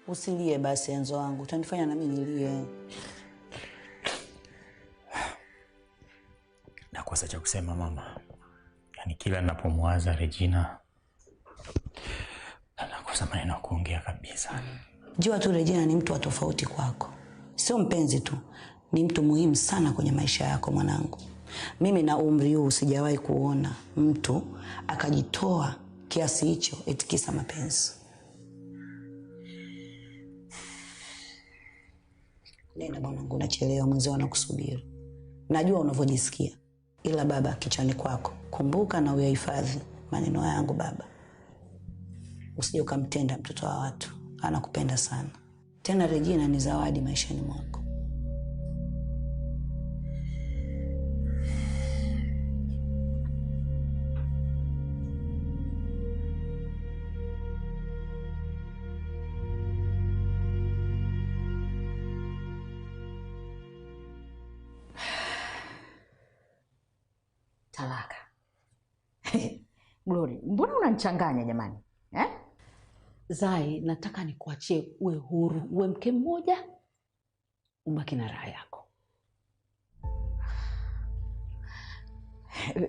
Usilie basi Enzo wangu, utanifanya na mimi nilie. Nakosa cha kusema mama. Yaani kila ninapomwaza Regina nakosa maneno ya kuongea kabisa. Jua tu Regina ni mtu wa tofauti kwako. Sio mpenzi tu, ni mtu muhimu sana kwenye maisha yako mwanangu. Mimi na umri huu sijawahi kuona mtu akajitoa kiasi hicho eti kisa mapenzi. Nenda mwanangu, unachelewa, mwenzio anakusubiri. Najua unavyojisikia, ila baba, kichwani kwako kumbuka na uyahifadhi maneno yangu baba. Usije ukamtenda mtoto wa watu, anakupenda sana. Tena Regina ni zawadi maishani mwako. Talaka. Glory, mbona unanichanganya jamani? Eh? Zai, nataka nikuachie uwe huru, uwe mke mmoja, ubaki na raha yako.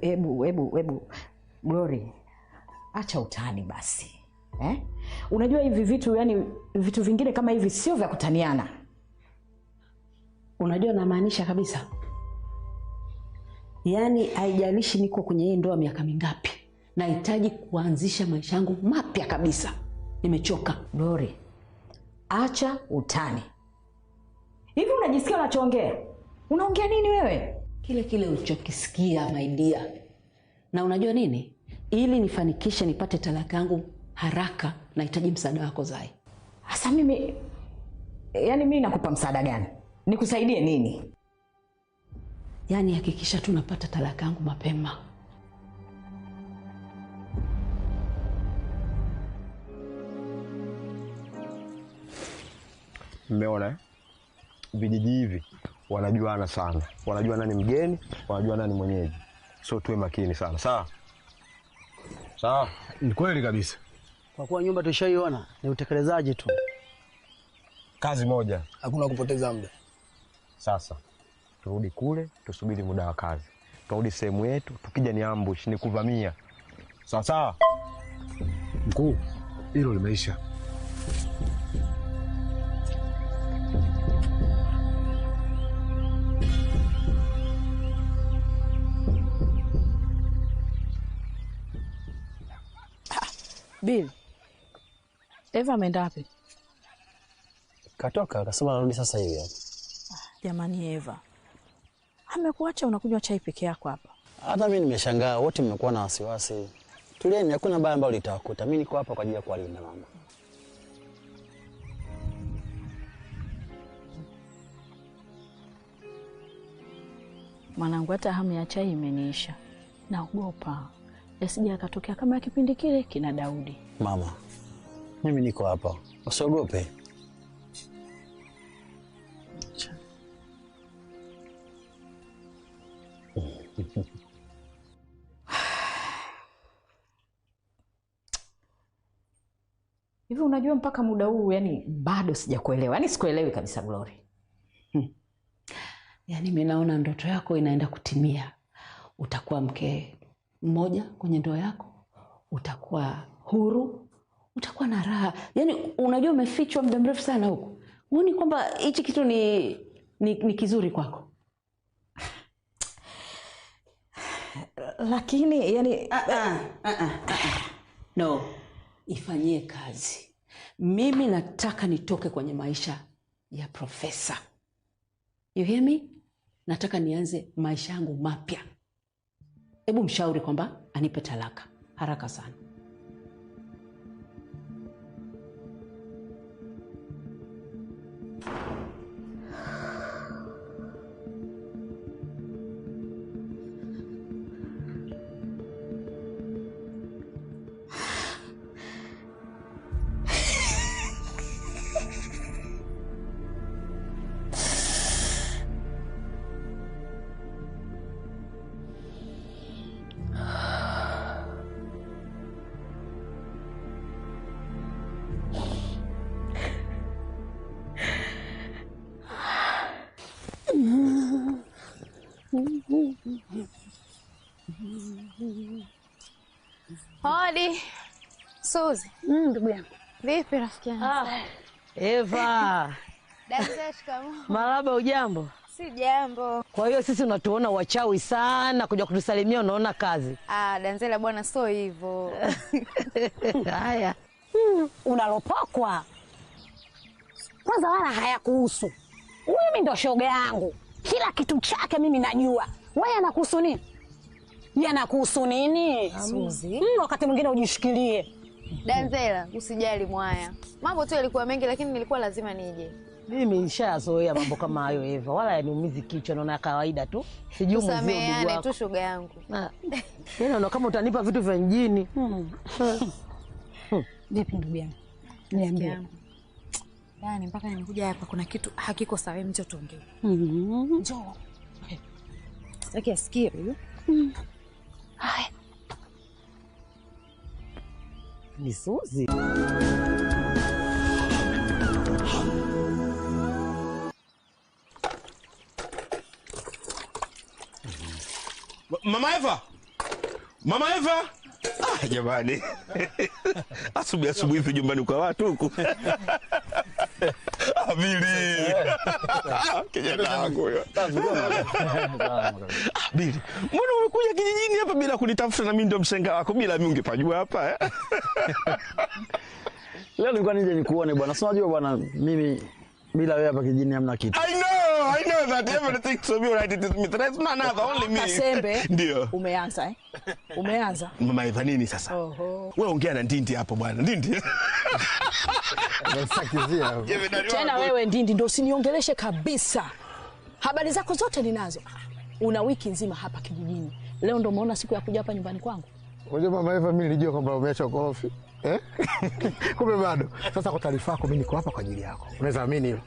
Hebu Glory, acha utani basi. Eh? Unajua hivi vitu, yani vitu vingine kama hivi sio vya kutaniana. Unajua namaanisha kabisa. Yaani haijalishi niko kwenye hii ndoa miaka mingapi, nahitaji kuanzisha maisha yangu mapya kabisa. Nimechoka. Glory, acha utani. Hivi unajisikia unachoongea? Unaongea nini wewe? Kile kile ulichokisikia my dear. Na unajua nini? Ili nifanikishe nipate talaka yangu haraka, nahitaji msaada wako Zai. Sasa mimi, yani mimi nakupa msaada gani? Nikusaidie nini? Yaani hakikisha tu napata talaka yangu mapema. Mmeona eh? Vijiji hivi wanajuana sana. Wanajua nani mgeni, wanajua nani mwenyeji. So tuwe makini sana. Sawa? Sawa? Ni kweli kabisa. Kwa kuwa nyumba tushaiona, ni utekelezaji tu. Kazi moja. Hakuna kupoteza muda. Sasa turudi kule, tusubiri muda wa kazi. Turudi sehemu yetu, tukija ni ambush, ni kuvamia. Sawa sawa? Mkuu, hilo limeisha. Bill, Eva ameenda wapi? Katoka, akasema anarudi sasa hivi hapa. Jamani Eva, amekuacha unakunywa chai peke yako hapa. Hata mimi nimeshangaa, wote mmekuwa na wasiwasi. Tulieni, hakuna baya ambalo litawakuta. Mimi niko hapa kwa ajili ya kuwalinda mama. Mwanangu, hata hamu ya chai imeniisha. Naogopa yasije akatokea kama kipindi kile kina Daudi. Mama, mimi niko hapa, usiogope. Hivi unajua mpaka muda huu yani bado sijakuelewa. Yaani sikuelewi kabisa Glory. Yaani mimi naona ndoto yako inaenda kutimia. Utakuwa mke mmoja kwenye ndoa yako, utakuwa huru, utakuwa na raha. Yaani unajua umefichwa muda mrefu sana huko. Huoni kwamba hichi kitu ni kizuri kwako? Lakini yani No, ifanyie kazi. Mimi nataka nitoke kwenye maisha ya profesa. You hear me? Nataka nianze maisha yangu mapya. Hebu mshauri kwamba anipe talaka haraka sana. Hodi. Suzi. Ndugu yangu. Vipi rafiki yangu? Eva. Dada, shikamoo. Marhaba, ujambo? Si jambo. Kwa hiyo sisi unatuona wachawi sana kuja kutusalimia, unaona kazi. Ah, Danzela bwana, sio hivyo. Haya. Unalopokwa. Kwanza wala hayakuhusu. Huyu mimi ndo shoga yangu. Kila kitu chake mimi najua. Wewe anakuhusu nini? Yeye anakuhusu nini? Suzi. Wakati mwingine ujishikilie. Danzela, usijali mwaya. Mambo tu yalikuwa mengi lakini nilikuwa lazima nije. Mimi nishazoea mambo kama hayo Eva, wala yaniumizi kichwa, naona kawaida tu. Sijui mzee ndugu wako. Tu shoga yangu. Yaani naona kama utanipa vitu vya mjini. Vipi ndugu yangu? Niambie. Yaani mpaka nimekuja hapa kuna kitu hakiko sawa, njoo tuongee. Njoo. Sitaki asikie huyu. Haya. Ni Suzi. Mama Eva. Mama Eva. Ah, jamani. Asubuhi asubuhi hivi nyumbani kwa watu huku. Bili. Kijana wangu huyo. Bili, mbona umekuja kijijini hapa bila kunitafuta na mimi ndio mshenga wako? Bila mimi ungepajua hapa eh? Leo nilikuwa nije nikuone bwana. Si unajua bwana, mimi bila wewe hapa kijijini hamna kitu. I know that everything to be right, it is me. There is none other, only me. Kasembe. Ndio. Umeanza eh? Umeanza. Mama Eva, nini sasa? Oho. Wewe ongea na Ndindi hapo bwana. Ndindi. Tena wewe Ndindi ndio usiniongeleshe kabisa. Habari zako zote ninazo. Una wiki nzima hapa kijijini. Leo ndio umeona siku ya kuja hapa nyumbani kwangu. Unajua Mama Eva, mimi nilijua kwamba umeacha kofi. Eh? Kumbe bado. Sasa kwa taarifa yako mimi niko hapa kwa ajili yako. Unaweza amini hilo?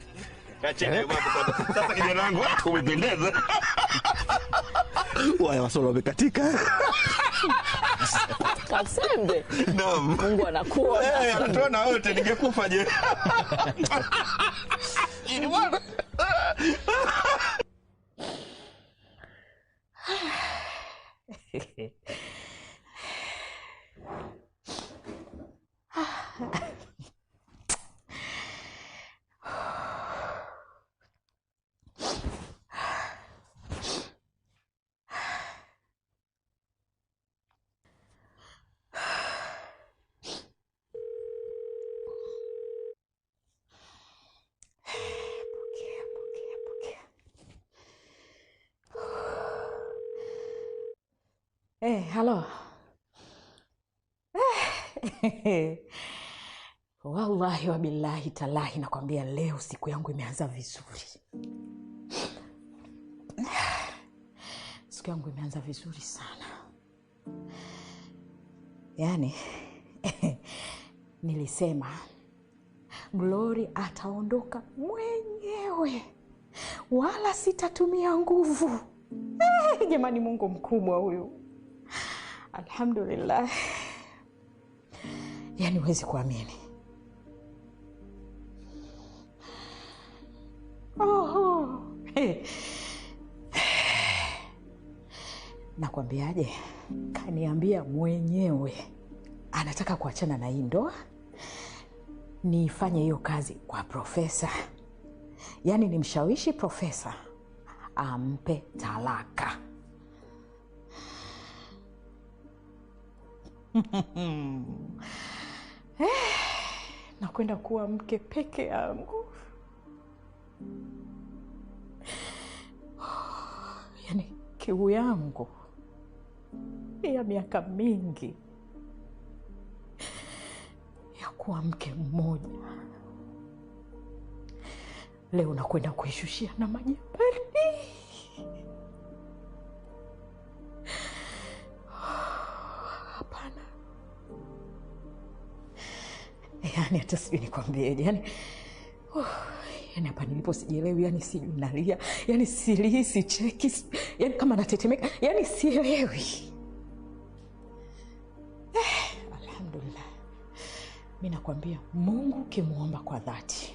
Sasa kijana wangu umependeza. Waya wasolo wamekatika. Kasembe. Naam. Mungu anakuona. Eh, anatuona wote, ningekufa je. Ili bwana. Halo. Wallahi wabillahi talahi, nakwambia leo siku yangu imeanza vizuri. Siku yangu imeanza vizuri sana. Yaani nilisema Glory ataondoka mwenyewe, wala sitatumia nguvu. Jamani, Mungu mkubwa huyu. Alhamdulillah. Yaani huwezi kuamini. Oho. Hey. Nakwambiaje? Kaniambia mwenyewe anataka kuachana na hii ndoa, nifanye hiyo kazi kwa profesa. Yaani nimshawishi profesa ampe talaka. Nakwenda kuwa mke peke yangu. Yaani kiu yangu ya miaka mingi ya kuwa mke mmoja leo nakwenda kuishushia na maji baridi. Hapana. Yaani hata sijui nikwambieje. Yaani yaani hapa nilipo sijielewi, yaani sijui nalia, yaani silii, sicheki, yaani kama natetemeka, yaani sielewi. Alhamdulillah. Mimi nakwambia Mungu kimuomba kwa dhati.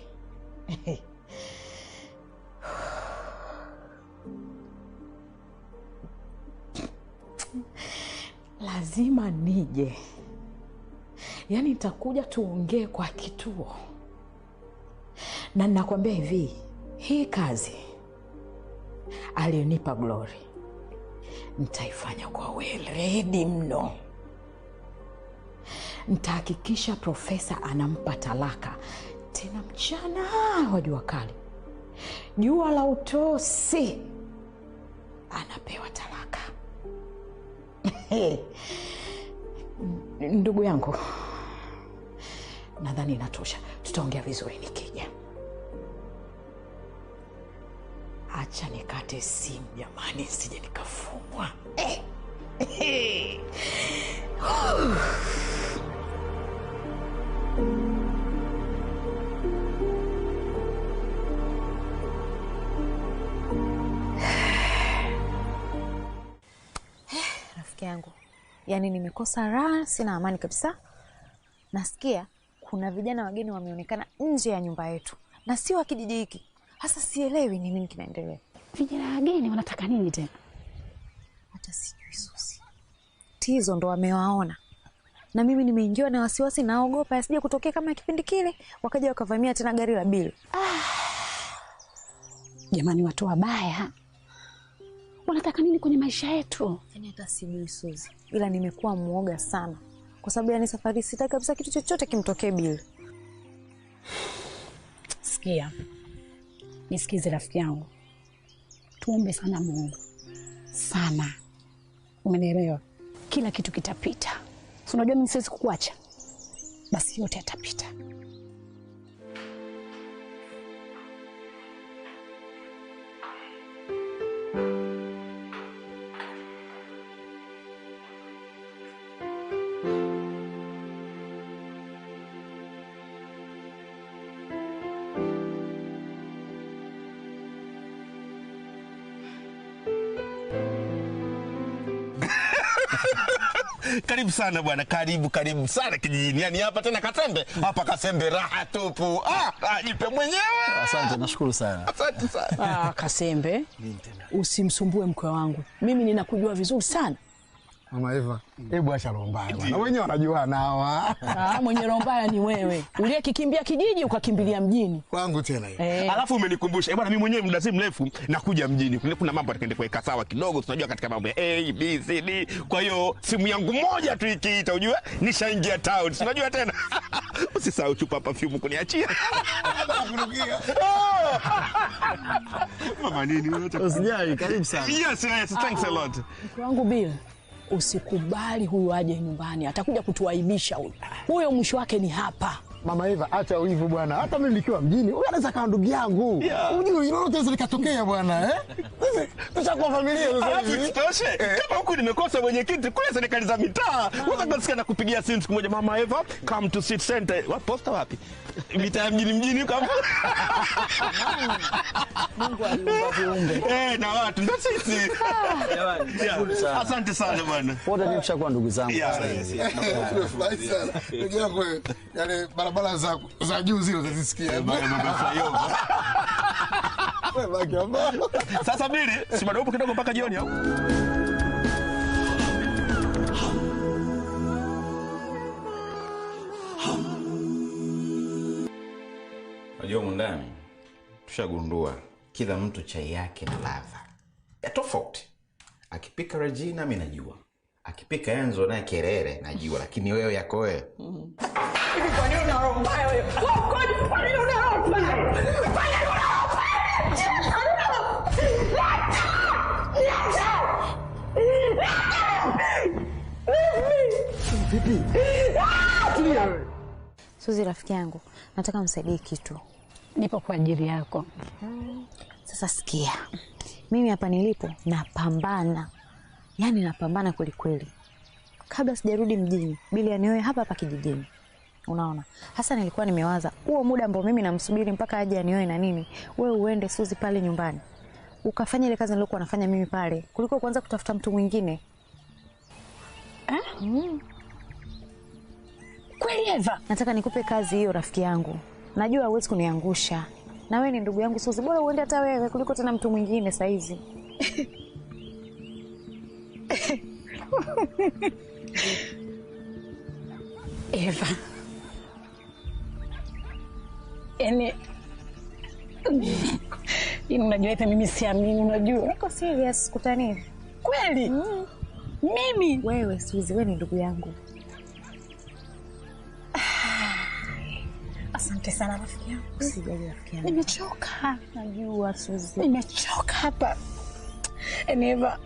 Lazima nije. Yaani nitakuja tuongee kwa kituo. Na ninakwambia hivi, hii kazi aliyonipa Glory nitaifanya kwa weledi mno. Nitahakikisha profesa anampa talaka tena mchana wa jua kali. Jua la utosi anapewa talaka. Ndugu yangu, nadhani inatosha. Tutaongea vizuri nikija. Acha nikate simu jamani, sije nikafumwa. Rafiki yangu, yaani nimekosa raha, sina amani kabisa. Nasikia kuna vijana wageni wameonekana nje ya nyumba yetu na sio wa kijiji hiki. Hasa sielewi ni nini kinaendelea. Vijana wageni wanataka nini tena? Hata sijui Susi. Tizo ndo wamewaona. Na mimi nimeingiwa na wasiwasi, naogopa asije kutokea kama kipindi kile wakaja wakavamia tena gari la Bill. Jamani, watu wabaya. Wanataka nini kwenye maisha yetu? Yaani hata sijui Susi, ila nimekuwa muoga sana. Kwa sababu yani safari sitaki kabisa kitu chochote kimtokee Bill. Sikia. Nisikize rafiki yangu. Tuombe sana Mungu. Sana. Umenielewa? Kila kitu kitapita. Si unajua mimi siwezi kukuacha. Basi yote yatapita. Karibu sana bwana, karibu karibu sana kijijini. Yaani hapa tena Kasembe, hapa Kasembe raha tupu. Jipe mwenyewe. Asante, nashukuru sana. Asante sana. Kasembe, usimsumbue mkwe wangu. Mimi ninakujua vizuri sana. Mama Eva, hebu acha roho mbaya bwana. Wenyewe wanajua hawa. Mwenye roho mbaya ni wewe. Uliyekikimbia kijiji ukakimbilia mjini. Kwangu tena hiyo. Alafu umenikumbusha. Bwana mimi mwenyewe muda si mrefu nakuja mjini. Kuna mambo atakaende kuweka sawa kidogo, tunajua katika mambo ya A B C D. Kwa hiyo simu yangu moja tu ikiita ujue nishaingia town. Unajua tena. Usisahau chupa perfume kuniachia. Mama nini unataka? Usijali, karibu sana. Yes, yes, thanks a lot. Mke wangu Bill, usikubali huyu aje nyumbani, atakuja kutuaibisha huyu. Huyo mwisho wake ni hapa. Mama Eva, acha wivu bwana. Hata mimi nikiwa mjini, huyu anaweza kawa ndugu yangu. Unajui lolote linaweza likatokea bwana, eh? Sisi tushakuwa familia sasa hivi. Alafu isitoshe, kama huku nimekosa mwenyekiti kule serikali za mitaa, unaweza kusikia na kupigia simu siku moja, Mama Eva, come to city center. Wapi posta wapi? Mitaa mjini mjini huko hapo. Mungu aliumba viumbe. Na watu ndio sisi. Jamani, karibuni sana. Asante sana bwana. Wote ni mshakuwa ndugu zangu. Tumefurahi sana. Ndugu yangu, yale barabara za juu zile utazisikia. Sasa Bili, si bado upo kidogo mpaka jioni au? Unajua mundani tushagundua kila mtu chai yake na ladha ya tofauti. Akipika Regina mimi najua, akipika Enzo naye kelele najua, lakini wewe yako wewe. Kwa nini una roho mbaya wewe? Kwa nini una roho mbaya? Kwa nini una roho mbaya? Vipi? Tulia wewe. Suzi rafiki yangu, nataka unisaidie kitu. Nipo kwa ajili yako. Sasa sikia. Mimi hapa nilipo napambana. Yaani napambana kweli kweli. Kabla sijarudi mjini, Bili anioe hapa hapa kijijini. Unaona? Hasa nilikuwa nimewaza huo muda ambao mimi namsubiri mpaka aje anioe na nini, wewe uende Suzi pale nyumbani. Ukafanya ile kazi niliyokuwa nafanya mimi pale, kuliko kuanza kutafuta mtu mwingine. Kweli Eva? Nataka nikupe kazi hiyo rafiki yangu. Najua huwezi kuniangusha. Na wewe ni ndugu yangu Suzi, bora uende hata wewe kuliko tena mtu mwingine saizi. Eva, yaani unajua hata mimi siamini, unajua. Niko serious, kutani. Kweli? Mimi? Wewe Suzi, wewe ni ndugu yangu. Asante sana rafiki yangu. Usijali rafiki yangu. Nimechoka. Najua Suzi. Nimechoka hapa. Eva,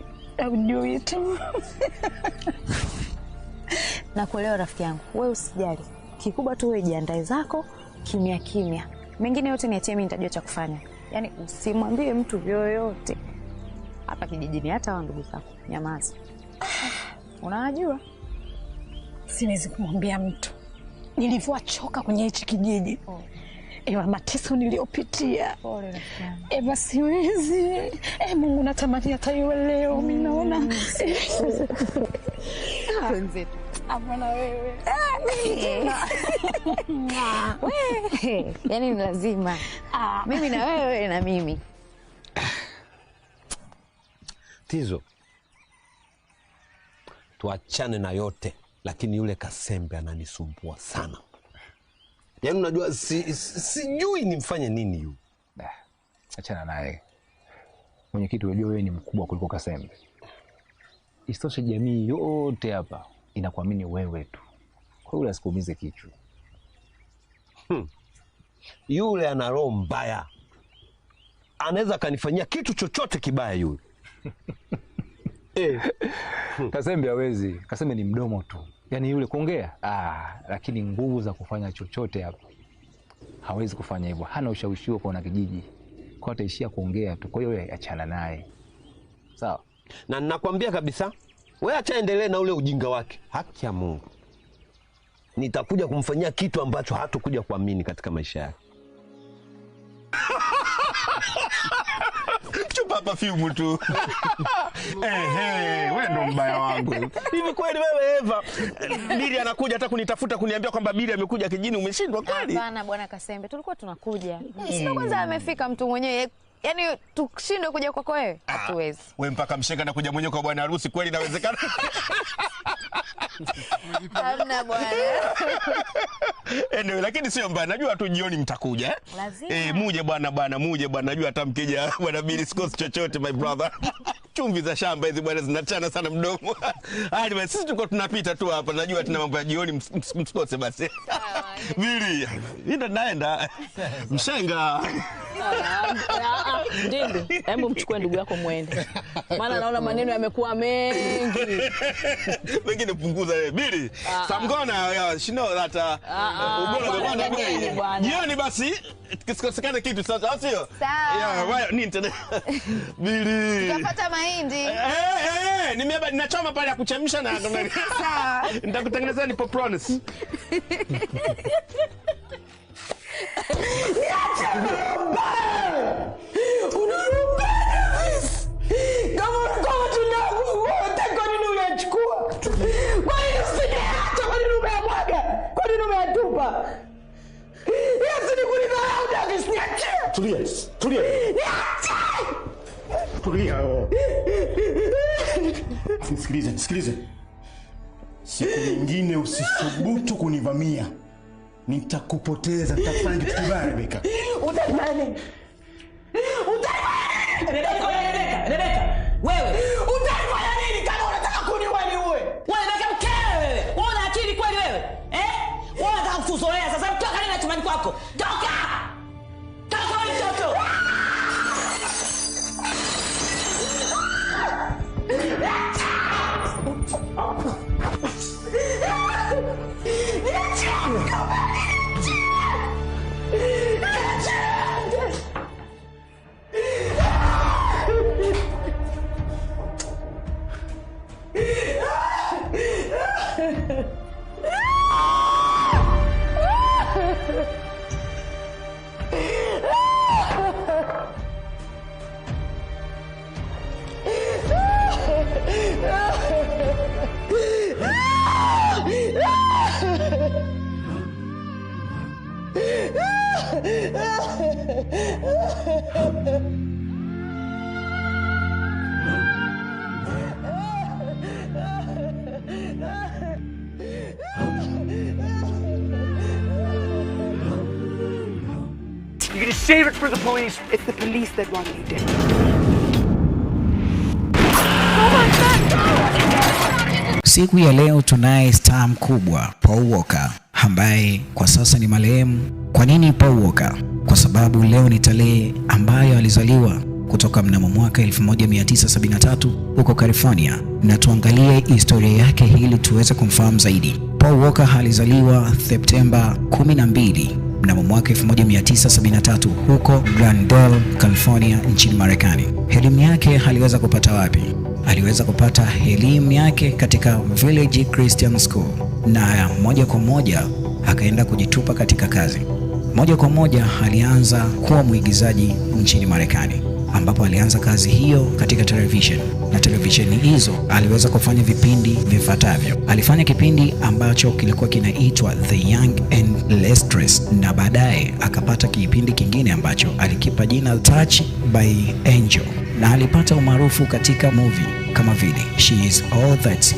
hujui tu. Nakuelewa rafiki yangu. Wewe usijali. Kikubwa tu wewe jiandae zako kimya kimya. Mengine yote niachie mimi, nitajua cha kufanya. Yaani usimwambie mtu yoyote hapa kijijini, hata wa ndugu zako. Nyamaza. Unajua? Siwezi kumwambia mtu. Nilivyochoka kwenye hichi kijiji. Eva, mateso niliyopitia. Pole rafiki yangu. Eva, siwezi. Mungu natamani hata iwe leo, mimi naona. Wenzetu. Hapana wewe. Mimi tena. Wewe, yaani ni lazima. Mimi na wewe na mimi. Tizo, tuachane na yote, lakini yule Kasembe ananisumbua sana. Yaani unajua sijui nimfanye nini yule. Achana naye. Mwenyekiti, unajua wewe ni mkubwa kuliko Kasembe. Isitoshe jamii yote hapa inakuamini wewe tu. Kwa hiyo asikuumize kichwa. Yule ana roho mbaya. Anaweza kanifanyia kitu chochote kibaya yule. Kasembe hawezi. Kasembe ni mdomo tu. Yaani yule kuongea, lakini nguvu za kufanya chochote hapa hawezi kufanya hivyo. Hana ushawishi kwa wanakijiji. Kwa ataishia kuongea tu. Kwa hiyo wewe achana naye. Sawa? Na ninakwambia kabisa, wewe acha endelee na ule ujinga wake. Haki ya Mungu, nitakuja kumfanyia kitu ambacho hatakuja kuamini katika maisha yake. Chupa perfume tu. Wewe ndo mbaya wangu. Hivi kweli wewe Eva, Bili anakuja hata kunitafuta kuniambia kwamba Bili amekuja kijini, umeshindwa kweli? Hapana bwana Kasembe, tulikuwa tunakuja. Sio kwanza amefika mtu mwenyewe. Yaani tushindwe kuja kwako wewe? Hatuwezi. Wewe mpaka mshenga na kuja mwenyewe kwa bwana harusi kweli inawezekana? Hamna bwana. Anyway, lakini sio mbaya. Najua tu jioni mtakuja eh? Lazima. Muje bwana muje bwana, najua hata mkija bwana Bili sikosi chochote my brother. Chumvi za shamba hizi bwana zinachana sana mdomo. Hadi basi sisi tulikuwa tunapita tu hapa, najua tuna mambo ya jioni, msikose basi. Bili, nenda naenda. Mshenga. Ndindi, hebu mchukue ndugu yako muende. Maana naona maneno yamekuwa mengi. Wengine punguza wewe. Bili, samgona she know that ubora bwana. Jioni basi kisikosekane kitu sasa, au sio? Sawa. Yeah, nini tena? Bili. Tutapata mahindi. Nimeba ninachoma pale ya kuchemsha na sawa. Nitakutengenezea ni popcorns. Niache mbaya. Unarubana visi. Kama ulikuwa matunda yangu wote, kwa nini uliyachukua? Kwa nini usiniache? Kwa nini umeyamwaga? Kwa nini umeyatupa? Yesu nikulidharau Davis, niache. Tulia, tulia. Niache. Tulia. Nisikilize, nisikilize. Siku nyingine usithubutu kunivamia. Nitakupoteza, nitakufanya kitu kibaya Rebeka. Utafanya nini? Utafanya nini? Rebeka, Rebeka, wewe. Utafanya nini kama unataka kuniua niue? Wewe Rebeka mkewe wewe. Wewe una akili kweli wewe? Eh? Wewe unataka kutuzoea sasa, toka nenda chumbani kwako. Toka! Toka wewe mtoto. Ah! You can just save it for the police. It's the police that want you dead. Siku ya leo tunaye star mkubwa Paul Walker ambaye kwa sasa ni marehemu. Kwa nini Paul Walker? Kwa sababu leo ni tarehe ambayo alizaliwa kutoka mnamo mwaka 1973 huko California, na tuangalie historia yake ili tuweze kumfahamu zaidi. Paul Walker alizaliwa Septemba 12 mnamo mwaka 1973 huko Glendale, California nchini Marekani. Elimu yake aliweza kupata wapi? Aliweza kupata elimu yake katika Village Christian School na moja kwa moja akaenda kujitupa katika kazi. Moja kwa moja alianza kuwa mwigizaji nchini Marekani, ambapo alianza kazi hiyo katika television, na televisheni hizo aliweza kufanya vipindi vifuatavyo. Alifanya kipindi ambacho kilikuwa kinaitwa The Young and Restless, na baadaye akapata kipindi kingine ambacho alikipa jina Touch by Angel, na alipata umaarufu katika movie kama vile She Is All That,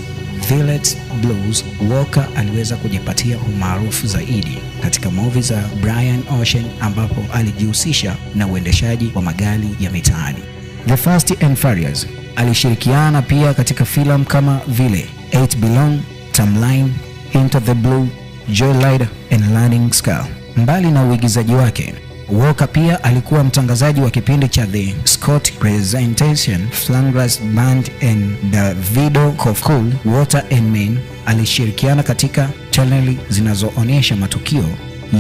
Violet Blues. Walker aliweza kujipatia umaarufu zaidi katika movie za Brian Ocean, ambapo alijihusisha na uendeshaji wa magari ya mitaani. The Fast and Furious. Alishirikiana pia katika filamu kama vile Eight Belong, Timeline, Into the Blue, Joyride and Learning Scar. Mbali na uigizaji wake, Walker pia alikuwa mtangazaji wa kipindi cha The Scott Presentation, Flanders Band and Davido Cool, Water and Men. Alishirikiana katika chaneli zinazoonyesha matukio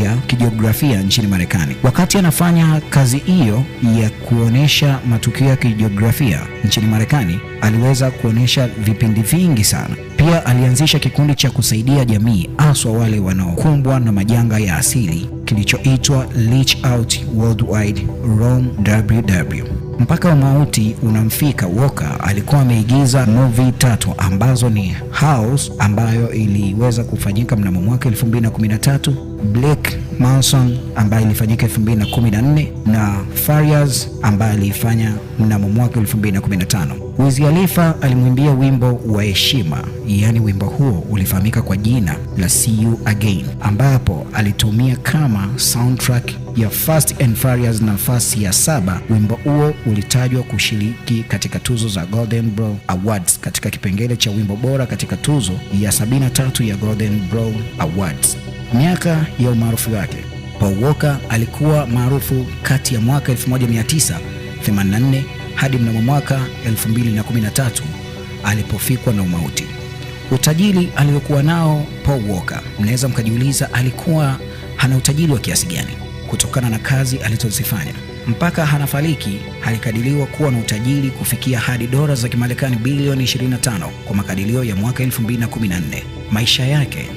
ya kijiografia nchini Marekani. Wakati anafanya kazi hiyo ya kuonesha matukio ya kijiografia nchini Marekani, aliweza kuonesha vipindi vingi sana. Pia alianzisha kikundi cha kusaidia jamii, haswa wale wanaokumbwa na majanga ya asili, kilichoitwa Reach Out Worldwide Rome WW. Mpaka mauti unamfika, Walker alikuwa ameigiza movie tatu ambazo ni House ambayo iliweza kufanyika mnamo mwaka 2013, Black Manson ambayo ilifanyika 2014 na Farias ambayo alifanya mnamo mwaka 2015. Wiz Khalifa alimwimbia wimbo wa heshima, yaani wimbo huo ulifahamika kwa jina la See You Again, ambapo alitumia kama soundtrack ya Fast and Furious nafasi ya 7. Wimbo huo ulitajwa kushiriki katika tuzo za Golden Globe Awards katika kipengele cha wimbo bora katika tuzo ya 73 ya Golden Globe Awards. Miaka ya umaarufu wake, Paul Walker alikuwa maarufu kati ya mwaka 1984 hadi mnamo mwaka 2013 alipofikwa na umauti. Utajiri aliyokuwa nao Paul Walker, mnaweza mkajiuliza alikuwa hana utajiri wa kiasi gani kutokana na kazi alizozifanya. Mpaka anafariki alikadiriwa kuwa na utajiri kufikia hadi dola za Kimarekani bilioni 25 kwa makadirio ya mwaka 2014. Maisha yake,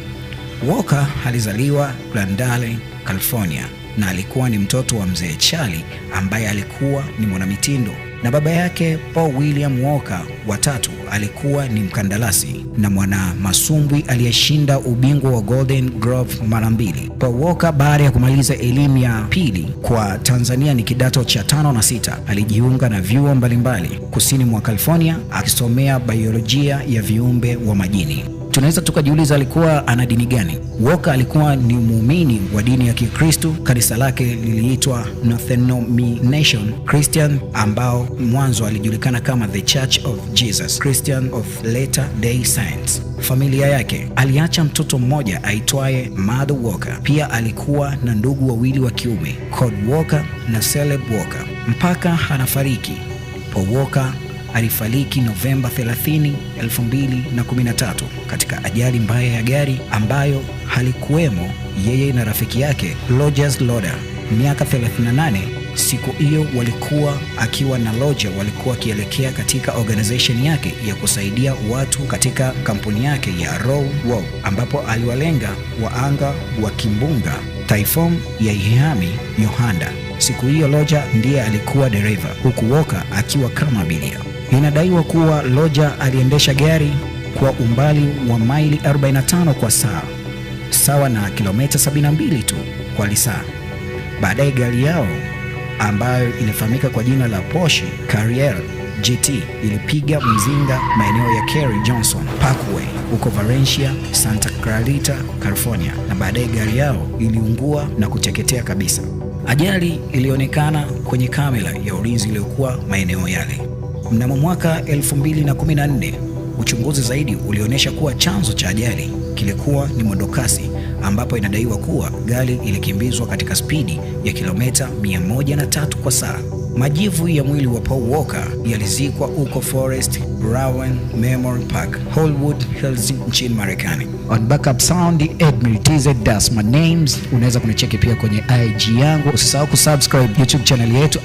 Walker alizaliwa Glendale, California na alikuwa ni mtoto wa mzee Charlie ambaye alikuwa ni mwanamitindo, na baba yake Paul William Walker watatu alikuwa ni mkandarasi na mwana masumbwi aliyeshinda ubingwa wa Golden Glove mara mbili. Paul Walker baada ya kumaliza elimu ya pili kwa Tanzania ni kidato cha 5 na 6, alijiunga na vyuo mbalimbali kusini mwa California akisomea biolojia ya viumbe wa majini. Tunaweza tukajiuliza alikuwa ana dini gani? Walker alikuwa ni muumini wa dini ya Kikristo. Kanisa lake liliitwa Denomination Christian, ambao mwanzo alijulikana kama The Church of Jesus Christian of Latter Day Saints. Familia yake, aliacha mtoto mmoja aitwaye Mother Walker. Pia alikuwa na ndugu wawili wa kiume, Cod Walker na Caleb Walker. Mpaka anafariki, Paul Walker alifariki Novemba 30, 2013 katika ajali mbaya ya gari ambayo halikuwemo yeye na rafiki yake Rogers Loder, miaka 38. Siku hiyo walikuwa akiwa na Roger walikuwa wakielekea katika organization yake ya kusaidia watu katika kampuni yake ya Row Wow, ambapo aliwalenga waanga wa kimbunga Typhoon ya Ihami Yohanda. Siku hiyo Roger ndiye alikuwa dereva huku Walker akiwa kama abiria. Inadaiwa kuwa Roger aliendesha gari kwa umbali wa maili 45 kwa saa, sawa na kilomita 72 tu kwa lisaa. Baadaye gari yao ambayo ilifahamika kwa jina la Porsche Carrera GT ilipiga mzinga maeneo ya Kerry Johnson Parkway huko Valencia, Santa Clarita, California, na baadaye gari yao iliungua na kuteketea kabisa. Ajali ilionekana kwenye kamera ya ulinzi iliyokuwa maeneo yale. Mnamo mwaka 2014, uchunguzi zaidi ulionyesha kuwa chanzo cha ajali kilikuwa ni mwendokasi, ambapo inadaiwa kuwa gari ilikimbizwa katika spidi ya kilomita 103 kwa saa. Majivu ya mwili wa Paul Walker yalizikwa huko Forest Lawn Memorial Park, Hollywood Hills nchini Marekani. On backup sound Edmil TZ, that's my names. Unaweza kunicheki pia kwenye IG yangu. Usisahau kusubscribe YouTube channel yetu.